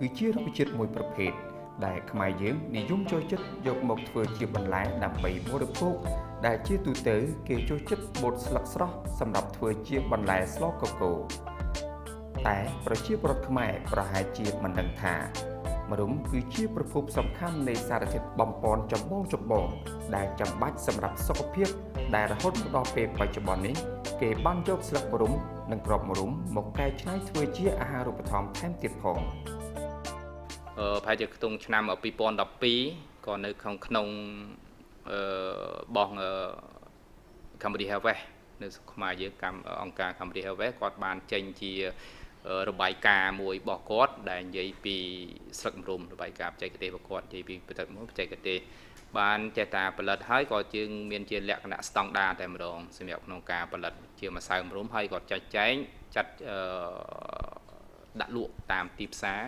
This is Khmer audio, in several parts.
គឺជារុក្ខជាតិមួយប្រភេទដែលខ្មែរយើងនិយមចូលចិត្តយកមកធ្វើជាបន្លែដើម្បីបរិភោគដែលជាទូទៅគេចូលចិត្តបូតស្លឹកស្រស់សម្រាប់ធ្វើជាបន្លែស្លកកូរតែប្រជាពលរដ្ឋខ្មែរប្រហែលជាមិនដឹងថាម្រុំគឺជាប្រភពសំខាន់នៃសារធាតុបំប៉នចម្បងៗដែលចាំបាច់សម្រាប់សុខភាពដែលរហូតមកដល់ពេលបច្ចុប្បន្ននេះគេបានយកស្លឹកម្រុំនិងគ្រាប់ម្រុំមកកែច្នៃធ្វើជាអាហារូបត្ថម្ភថែមទៀតផងប្រហែលជាខ្ទង់ឆ្នាំ2012ក៏នៅក្នុងបង Cambodia Harvest នៅស្រុកខ្មែរយើងកម្មអង្គការ Cambodia Harvest គាត់បានចេញជារបាយការណ៍មួយរបស់គាត់ដែលនិយាយពីស្លឹកម្រុំរបាយការណ៍បច្ចេកទេសរបស់គាត់និយាយពីផលិតមួយបច្ចេកទេសបានចេះតែផលិតហើយក៏យើងមានជាលក្ខណៈស្តង់ដារតែម្ដងសម្រាប់ក្នុងការផលិតជាម្សៅម្រុំហើយក៏ចាត់ចែងចាត់ដាក់លក់តាមទីផ្សារ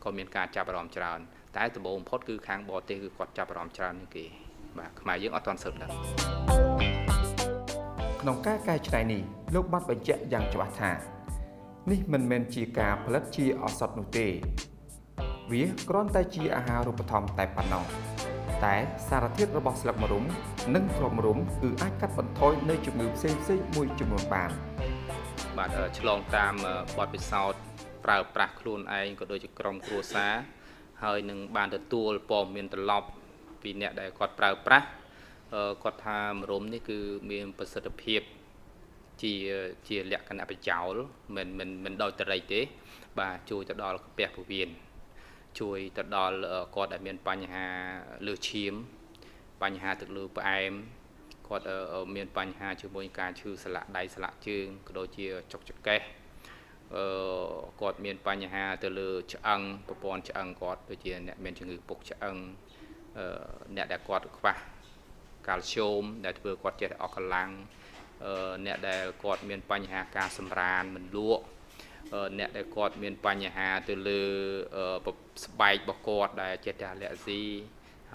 ក៏មានការចាប់អារម្មណ៍ច្រើនតែដំបូងបំផុតគឺខាងបរទេសគឺគាត់ចាប់អារម្មណ៍ច្រើនជាងគេបាទខ្មែរយើងអត់ទាន់សូវដឹងក្នុងការកែច្នៃនេះលោកបានបញ្ជាក់យ៉ាងច្បាស់ថានេះមិនមែនជាការផលិតជាឱសថនោះទេវាគ្រាន់តែជាអាហារូបត្ថម្ភតែប៉ុណ្ណោះតែសារធាតុរបស់ស្លឹកម្រុំនិងគ្រាប់ម្រុំគឺអាចកាត់បន្ថយនៅជំងឺផ្សេងៗមួយចំនួនបានបាទឆ្លងតាមបទពិសោធន៍ប្រើប្រាស់ខ្លួនឯងក៏ដូចជាក្រុមគ្រួសារហើយនឹងបានទទួលព័ត៌មានត្រឡប់ពីអ្នកដែលគាត់ប្រើប្រាស់គាត់ថាម្រុំនេះគឺមានប្រសិទ្ធភាពជាលក្ខណៈប្រយោលមិនដោយតរិយទេបាទជួយទៅដល់កាពះពោះវៀនជួយទៅដល់គាត់ដែលមានបញ្ហាលើសឈាមបញ្ហាទឹកលឺផ្អែមគាត់មានបញ្ហាជាមួយការឈឺសន្លាក់ដៃសន្លាក់ជើងក៏ដូចជាចុកចង្កេះគាត់មានបញ្ហាទៅលើឆ្អឹងប្រព័ន្ធឆ្អឹងគាត់ដូចជាអ្នកមានជំងឺពុកឆ្អឹងអ្នកដែលគាត់ខ្វះកាល់ស្យូមដែលធ្វើគាត់ចេះតែអស់កម្លាំងអ្នកដែលគាត់មានបញ្ហាការសម្រានមិនលក់អ្នកដែលគាត់មានបញ្ហាទៅលើស្បែករបស់គាត់ដែលចេះតែអាឡែស៊ី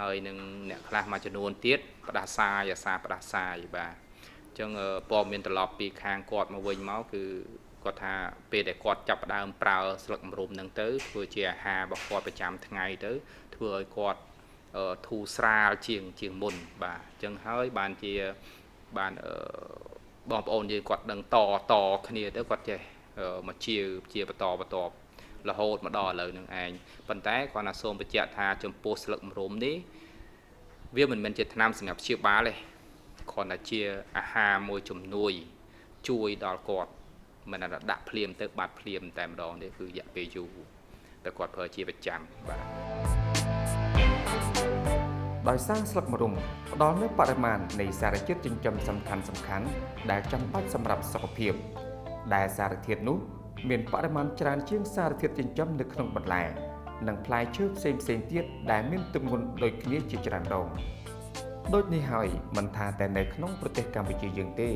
ហើយនឹងអ្នកខ្លះមួយចំនួនទៀតផ្ដាសាយអាសាផ្ដាសាយបាទអញ្ចឹងព័ត៌មានត្រឡប់ពីខាងគាត់មកវិញមកគឺគាត់ថាពេលដែលគាត់ចាប់ផ្ដើមប្រើស្លឹកម្រុំហ្នឹងទៅធ្វើជាអាហាររបស់គាត់ប្រចាំថ្ងៃទៅធ្វើឲ្យគាត់ធូរស្រាលជាងមុនបាទអញ្ចឹងហើយបានជាបានបងប្អូនយើងគាត់ដឹងតគ្នាទៅគាត់ចេះមកជាបន្តបន្ទាប់រហូតមកដល់ឥឡូវនឹងឯងប៉ុន្តែគាត់ណាសូមបញ្ជាក់ថាចំពោះស្លឹកម្រុំនេះវាមិនមែនជាថ្នាំសម្រាប់ព្យាបាលទេគ្រាន់តែជាអាហារមួយជំនួយជួយដល់គាត់មិនថាដាក់ភ្លាមទៅបាត់ភ្លាមតែម្ដងទេគឺរយៈពេលយូរតែគាត់ប្រើជាប្រចាំបាទដោយសារស្លឹកម្រុំផ្ដល់នូវបរិមាណនៃសារជាតិចិញ្ចឹមសំខាន់ៗដែលចាំបាច់សម្រាប់សុខភាពដែលសារធាតុនោះមានបរិមាណច្រើនជាងសារធាតុចិញ្ចឹមនៅក្នុងបន្លែនិងផ្លែឈើផ្សេងៗទៀតដែលមានទម្ងន់ដូចគ្នាជាច្រើនដងដូចនេះហើយមិនថាតែនៅក្នុងប្រទេសកម្ពុជាយើងទេ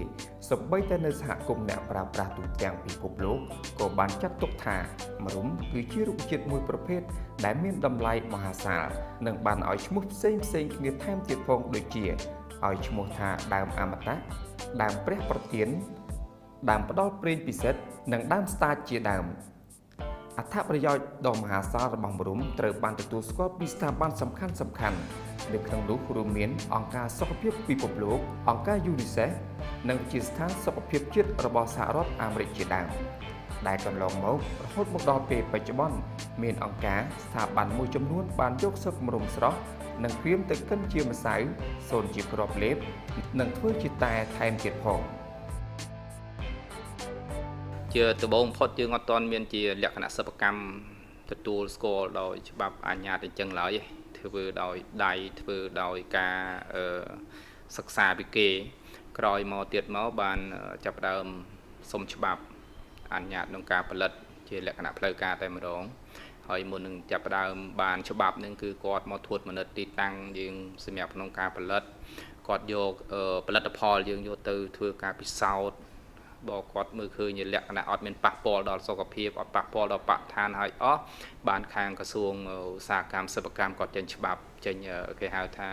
សូម្បីតែនៅសហគមន៍អ្នកប្រើប្រាស់ទូទាំងពិភពលោកក៏បានចាត់ទុកថាម្រុំគឺជារុក្ខជាតិមួយប្រភេទដែលមានតម្លៃមហាសាលនិងបានឲ្យឈ្មោះផ្សេងៗគ្នាថែមទៀតផងដូចជាឲ្យឈ្មោះថាដើមអមតៈដើមព្រះប្រទានដើមផ្ដល់ប្រេងពិសិដ្ឋនិងដើមស្តាចជាដើមអត្ថប្រយោជន៍ដ៏មហាសាលរបស់ម្រុំត្រូវបានទទួលស្គាល់ពីស្ថាប័នសំខាន់ៗនៅក្នុងនោះរួមមានអង្គការសុខភាពពិភពលោកអង្គការ UNICEF និងវិទ្យាស្ថានសុខភាពជាតិរបស់សហរដ្ឋអាមេរិកជាដើមដែលកន្លងមករហូតមកដល់ពេលបច្ចុប្បន្នមានអង្គការស្ថាប័នមួយចំនួនបានយកស្លឹកម្រុំស្រស់និងក្រៀមទៅកិនជាម្សៅសូនជាគ្រាប់លេបនិងធ្វើជាតែថែមទៀតផងជាដំបូងបំផុតយើងអត់ទាន់មានជាលក្ខណៈសិប្បកម្មទទួលស្គាល់ដោយច្បាប់អាជ្ញាអញ្ចឹងឡើយធ្វើដោយដៃធ្វើដោយការសិក្សាពីគេក្រោយមកទៀតមកបានចាប់ផ្ដើមសុំច្បាប់អនុញ្ញាតក្នុងការផលិតជាលក្ខណៈផ្លូវការតែម្ដងហើយមុននឹងចាប់ផ្ដើមបានច្បាប់នឹងគឺគាត់មកត្រួតពិនិត្យទីតាំងយើងសម្រាប់ក្នុងការផលិតគាត់យកផលិតផលយើងយកទៅធ្វើការពិសោធន៍បើគាត់មើលឃើញលក្ខណៈអត់មានប៉ះពាល់ដល់សុខភាពអត់ប៉ះពាល់ដល់បរិស្ថានហើយអស់បានខាងក្រសួងឧស្សាហកម្មសិប្បកម្មគាត់ចេញច្បាប់ចេញគេហៅថា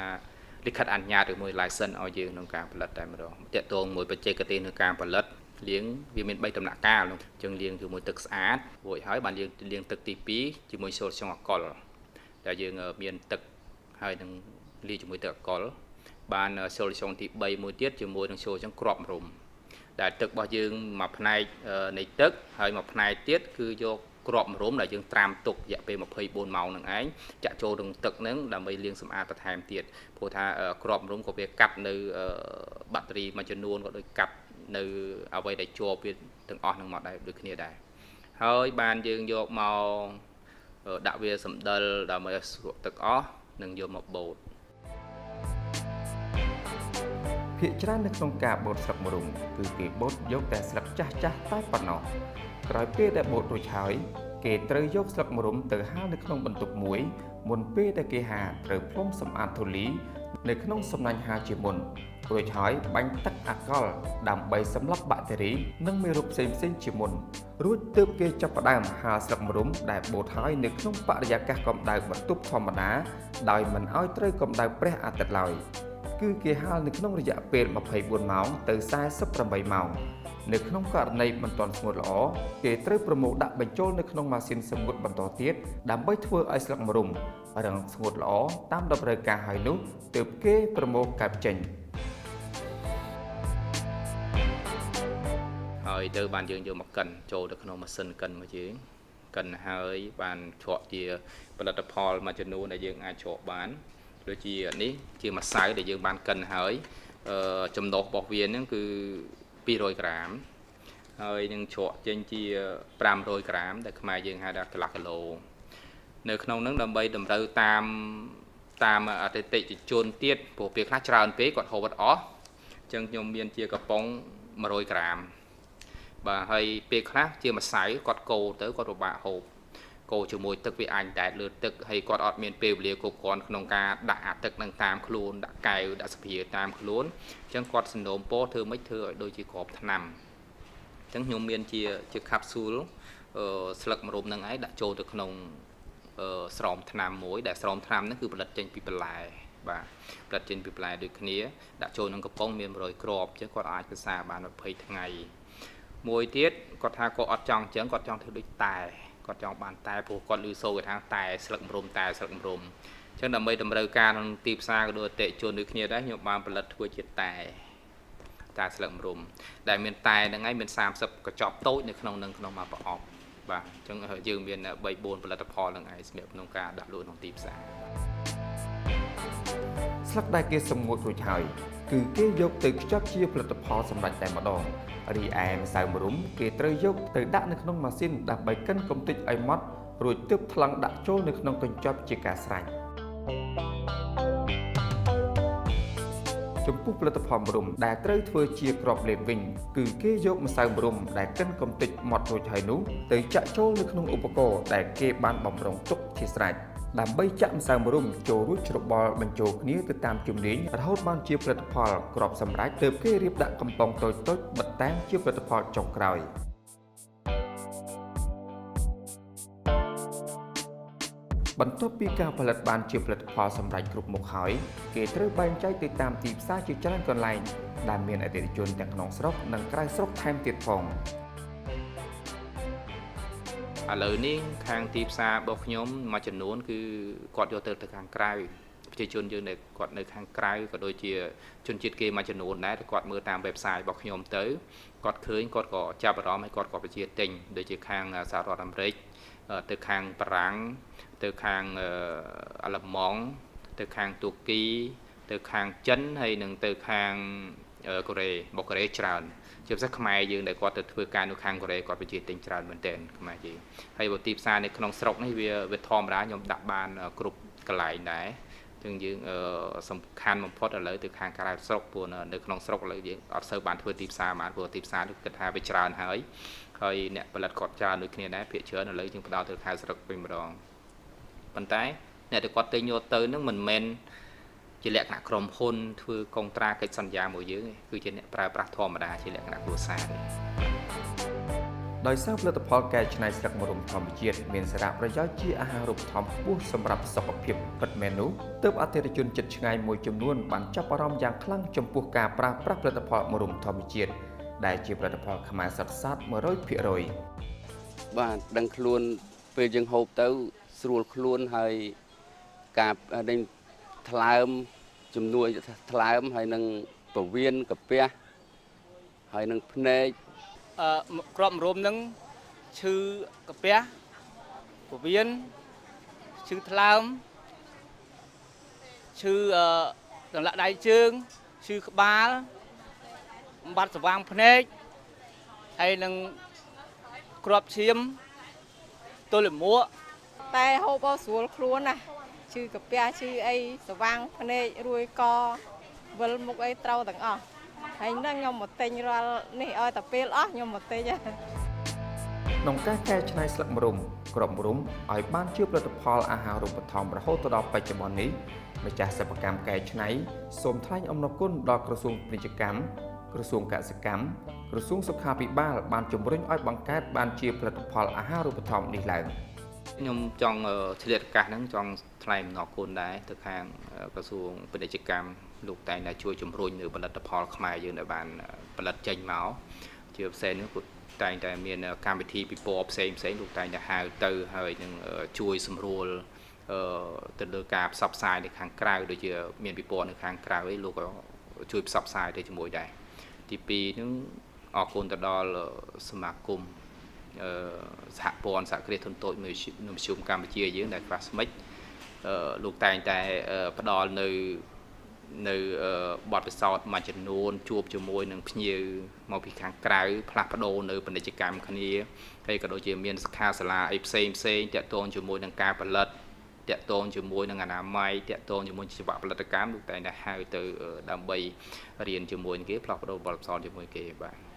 លិខិតអនុញ្ញាតឬមួយ license ឲ្យយើងក្នុងការផលិតតែម្ដងទាក់ទងមួយបច្ចេកទេសក្នុងការផលិត លាងវាមាន3ដំណាក់កាលអញ្ចឹងលាងជាមួយទឹកស្អាតរួចហើយបានយើងលាងទឹកទី2ជាមួយ solution អាល់កុលដែលយើងមានទឹកហើយនឹងលាយជាមួយទឹកអាល់កុលបាន solution ទី3មួយទៀតជាមួយនឹង solution គ្រាប់ម្រុំដែលទឹករបស់យើងមួយផ្នែកនៃទឹកហើយមួយផ្នែកទៀតគឺយកគ្រាប់ម្រុំដែលយើងត្រាំទុករយៈពេល24ម៉ោងនឹងឯងចាក់ចូលក្នុងទឹកហ្នឹងដើម្បីលាងសម្អាតបន្ថែមទៀតព្រោះថាគ្រាប់ម្រុំក៏វាកាត់នៅបាក់តេរីមួយចំនួនក៏ដូចកាត់នៅអ្វីដែលជាប់វាទាំងអស់ហ្នឹងមកដែរដូចគ្នាដែរហើយបានយើងយកមកដាក់វាសម្ដិលដើម្បីឲ្យស្រក់ទឹកអស់និងយកមកបូតភាគច្រើននៅក្នុងការបូតស្លឹកម្រុំគឺគេបូតយកតែស្លឹកចាស់ៗតែប៉ុណ្ណោះក្រោយពេលដែលបូតរួចហើយគេត្រូវយកស្លឹកម្រុំទៅហាលនៅក្នុងបន្ទប់មួយមុនពេលដែលគេហាលត្រូវផ្លុំសម្អាតធូលីនៅក្នុងសំណាញ់ហាលជាមុនរួចហើយបាញ់ទឹកអាល់កុលដើម្បីសម្លាប់បាក់តេរីនិងមេរោគផ្សេងៗជាមុនរួចទើបគេចាប់ផ្ដើមហាលស្លឹកម្រុំដែលបូតហើយនៅក្នុងបរិយាកាសកម្ដៅបន្ទប់ធម្មតាដោយមិនឲ្យត្រូវកម្ដៅព្រះអាទិត្យឡើយគឺគេហាលនៅក្នុងរយៈពេល24ម៉ោងទៅ48ម៉ោងនៅក្នុងករណីមិនទាន់ស្ងួតល្អគេត្រូវប្រមូលដាក់បញ្ចូលនៅក្នុងម៉ាស៊ីនសម្ងួតបន្តទៀតដើម្បីធ្វើឲ្យស្លឹកម្រុំរឹងស្ងួតល្អតាមតម្រូវការហើយនោះទើបគេប្រមូលកាប់ចេញហើយទៅបានយើងយកមកកិនចូលទៅក្នុងម៉ាស៊ីនកិនមកយើងកិនហើយបានជ្រក់ជាផលិតផលមួយចំនួនដែលយើងអាចជ្រក់បានដូចជានេះជាម្សៅដែលយើងបានកិនហើយចំណុះរបស់វាហ្នឹងគឺ200ក្រាមហើយនឹងជ្រក់ចេញជា500ក្រាមដែលខ្មែរយើងហៅថាកន្លះគីឡូនៅក្នុងហ្នឹងដើម្បីតម្រូវតាមអតិថិជនទៀតព្រោះពេលខ្លះច្រើនពេកគាត់ហូបអត់អស់អញ្ចឹងខ្ញុំមានជាកំប៉ុង100ក្រាមបាទហើយពេលខ្លះជាម្សៅគាត់កូរទៅគាត់ពិបាកហូបកូរជាមួយទឹកវាអាចតែលើទឹកហើយគាត់អត់មានពេលវេលាគ្រប់គ្រាន់ក្នុងការដាក់អាទឹកនឹងតាមខ្លួនដាក់កែវដាក់ស្ភាតាមខ្លួនអញ្ចឹងគាត់សំណូមពរធ្វើម៉េចធ្វើឲ្យដូចជាគ្រាប់ថ្នាំអញ្ចឹងខ្ញុំមានជាកាប់ស៊ូលស្លឹកម្រុំនឹងឯងដាក់ចូលទៅក្នុងស្រោមថ្នាំមួយដែលស្រោមថ្នាំហ្នឹងគឺផលិតចេញពីបន្លែបាទផលិតចេញពីបន្លែដូចគ្នាដាក់ចូលក្នុងកំប៉ុងមាន100គ្រាប់អញ្ចឹងគាត់អាចរក្សាបាន20ថ្ងៃមួយទៀតគាត់ថាគាត់អត់ចង់អញ្ចឹងគាត់ចង់ធ្វើដូចតែគាត់ចង់បានតែព្រោះគាត់ឮសូរគេថាតែស្លឹកម្រុំតែស្លឹកម្រុំអញ្ចឹងដើម្បីតម្រូវការក្នុងទីផ្សារក៏ដូចអតិថិជនដូចគ្នាដែរខ្ញុំបានផលិតធ្វើជាតែស្លឹកម្រុំដែលមានតែហ្នឹងឯងមាន30កញ្ចប់តូចនៅក្នុងនឹងក្នុងមួយប្រអប់បាទអញ្ចឹងយើងមាន3 4ផលិតផលហ្នឹងឯងសម្រាប់ក្នុងការដាក់លក់ក្នុងទីផ្សារស្លឹកដែលគេសម្ងួតរួចហើយគឺគេយកទៅខ្ចប់ជាផលិតផលសម្រាប់តែម្ដងរីឯម្សៅម្រុំគេត្រូវយកទៅដាក់នៅក្នុងម៉ាស៊ីនដើម្បីកិនកម្ទេចឲ្យម៉ត់រួចទើបថ្លឹងដាក់ចូលនៅក្នុងកញ្ចប់ជាការស្រេចចំពោះផលិតផលម្រុំដែលត្រូវធ្វើជាគ្រាប់លេបវិញគឺគេយកម្សៅម្រុំដែលកិនកម្ទេចម៉ត់រួចហើយនោះទៅចាក់ចូលនៅក្នុងឧបករណ៍ដែលគេបានបំរុងទុកជាស្រេចដើម្បីចាក់ម្សៅម្រុំចូលរួចច្របល់បញ្ចូលគ្នាទៅតាមជំនាញរហូតបានជាផលិតផលគ្រាប់សម្រេចទើបគេរៀបដាក់កំប៉ុងតូចៗបិទតាមជាផលិតផលចុងក្រោយបន្ទាប់ពីការផលិតបានជាផលិតផលសម្រេចគ្រប់មុខហើយគេត្រូវបែងចែកទៅតាមទីផ្សារជាច្រើនកន្លែងដែលមានអតិថិជនទាំងក្នុងស្រុកនិងក្រៅស្រុកថែមទៀតផងឥឡូវនេះខាងទីផ្សាររបស់ខ្ញុំមួយចំនួនគឺគាត់យកទៅខាងក្រៅប្រជាជនយើងដែលគាត់នៅខាងក្រៅក៏ដូចជាជនជាតិគេមួយចំនួនដែរគាត់មើលតាម website របស់ខ្ញុំទៅគាត់ឃើញគាត់ក៏ចាប់អារម្មណ៍ហើយគាត់ក៏បញ្ជាទិញដូចជាខាងសហរដ្ឋអាមេរិកទៅខាងបារាំងទៅខាងអាល្លឺម៉ង់ទៅខាងទូគីទៅខាងចិនហើយនិងទៅខាងកូរ៉េមកកូរ៉េច្រើនជាពិសេសខ្មែរយើងដែលគាត់ទៅធ្វើការនៅខាងកូរ៉េគាត់បញ្ជាទិញច្រើនមែនទែនខ្មែរយើងហើយបើទីផ្សារនៅក្នុងស្រុកនេះវាធម្មតាខ្ញុំដាក់បានគ្រប់កន្លែងដែរចឹងយើងសំខាន់បំផុតឥឡូវទៅខាងក្រៅស្រុកព្រោះនៅក្នុងស្រុកឥឡូវយើងអត់សូវបានធ្វើទីផ្សារបានព្រោះទីផ្សារនេះគិតថាវាច្រើនហើយហើយអ្នកផលិតគាត់ច្រើនដូចគ្នាដែរភាគច្រើនឥឡូវយើងផ្ដោតទៅខាងស្រុកវិញម្ដងប៉ុន្តែអ្នកដែលគាត់ទិញយកទៅនឹងមិនមែនជាលក្ខណៈក្រុមហ៊ុនធ្វើកុងត្រាកិច្ចសន្យាមួយយើងទេគឺជាអ្នកប្រើប្រាស់ធម្មតាជាលក្ខណៈគ្រួសារទេដោយសារផលិតផលកែច្នៃស្លឹកម្រុំធម្មជាតិមានសារៈប្រយោជន៍ជាអាហារូបត្ថម្ភខ្ពស់សម្រាប់សុខភាពពិតមែននោះទើបអតិថិជនជិតឆ្ងាយមួយចំនួនបានចាប់អារម្មណ៍យ៉ាងខ្លាំងចំពោះការប្រើប្រាស់ផលិតផលម្រុំធម្មជាតិ ដែលជាផលិតផលខ្មែរសុទ្ធសាធ 100%។ បាទ ដឹងខ្លួនពេលយើងហូបទៅស្រួលខ្លួន ហើយការដេញថ្លើម ជំនួយថ្លើម ហើយនឹងពវៀនកាពះ ហើយនឹងភ្នែក អឺក្របរោមនឹងឈឺកាពះ ពវៀន ឈឺថ្លើម ឈឺអឺសន្លាក់ដៃជើង ឈឺក្បាល បាត់ស្វាងភ្នែក ហើយនឹងក្របឈាម ទល់លាមក តែហូបឲ្យស្រួលខ្លួនណា ឈឺកាពះ ឈឺអី ស្វាងភ្នែក រួយកវិលមុខអីត្រូវទាំងអស់ហើយ ហ្នឹងខ្ញុំមកទិញរាល់នេះ ឲ្យតែពេលអស់ខ្ញុំមកទិញ។ ក្នុងការកែច្នៃស្លឹកម្រុំ គ្រាប់ម្រុំឲ្យបានជាផលិតផលអាហារូបត្ថម្ភរហូតទៅដល់បច្ចុប្បន្ននេះ ម្ចាស់សិប្បកម្មកែច្នៃសូមថ្លែងអំណរគុណដល់ក្រសួងពាណិជ្ជកម្ម ក្រសួងកសិកម្ម ក្រសួងសុខាភិបាល បានជំរុញឲ្យបង្កើតបានជាផលិតផលអាហារូបត្ថម្ភនេះឡើង។ ខ្ញុំចង់ឆ្លៀតឱកាសហ្នឹង ចង់ថ្លែងអំណរគុណដែរទៅខាងក្រសួងពាណិជ្ជកម្ម លោកតែងតែជួយជំរុញនៅផលិតផលខ្មែរយើងដែលបានផលិតចេញមក ជាពិសេសនេះគាត់តែងតែមានកម្មវិធីពិព័រណ៍ផ្សេងផ្សេង លោកតែងតែហៅទៅ ហើយនឹងជួយសម្រួលទៅលើការផ្សព្វផ្សាយនៅខាងក្រៅ ដូចជាមានពិព័រណ៍នៅខាងក្រៅអី លោកក៏ជួយផ្សព្វផ្សាយទៅជាមួយដែរ។ ទី2ហ្នឹង អរគុណទៅដល់សមាគមសហព័ន្ធសហគ្រាសធុនតូចនិងមធ្យមកម្ពុជាយើង ដែលក្រាស់ស្មិច លោកតែងតែផ្ដល់នៅបទពិសោធន៍មួយចំនួន ជួបជាមួយនឹងភ្ញៀវមកពីខាងក្រៅ ផ្លាស់ប្ដូរនៅពាណិជ្ជកម្មគ្នា ហើយក៏ដូចជាមានសិក្ខាសាលាអីផ្សេងផ្សេង តាក់ទងជាមួយនឹងការផលិត តាក់ទងជាមួយនឹងអនាម័យ តាក់ទងជាមួយជីវៈផលិតកម្ម លោកតែងតែហៅទៅដើម្បីរៀនជាមួយគេ ផ្លាស់ប្ដូរបទពិសោធន៍ជាមួយគេ បាទ។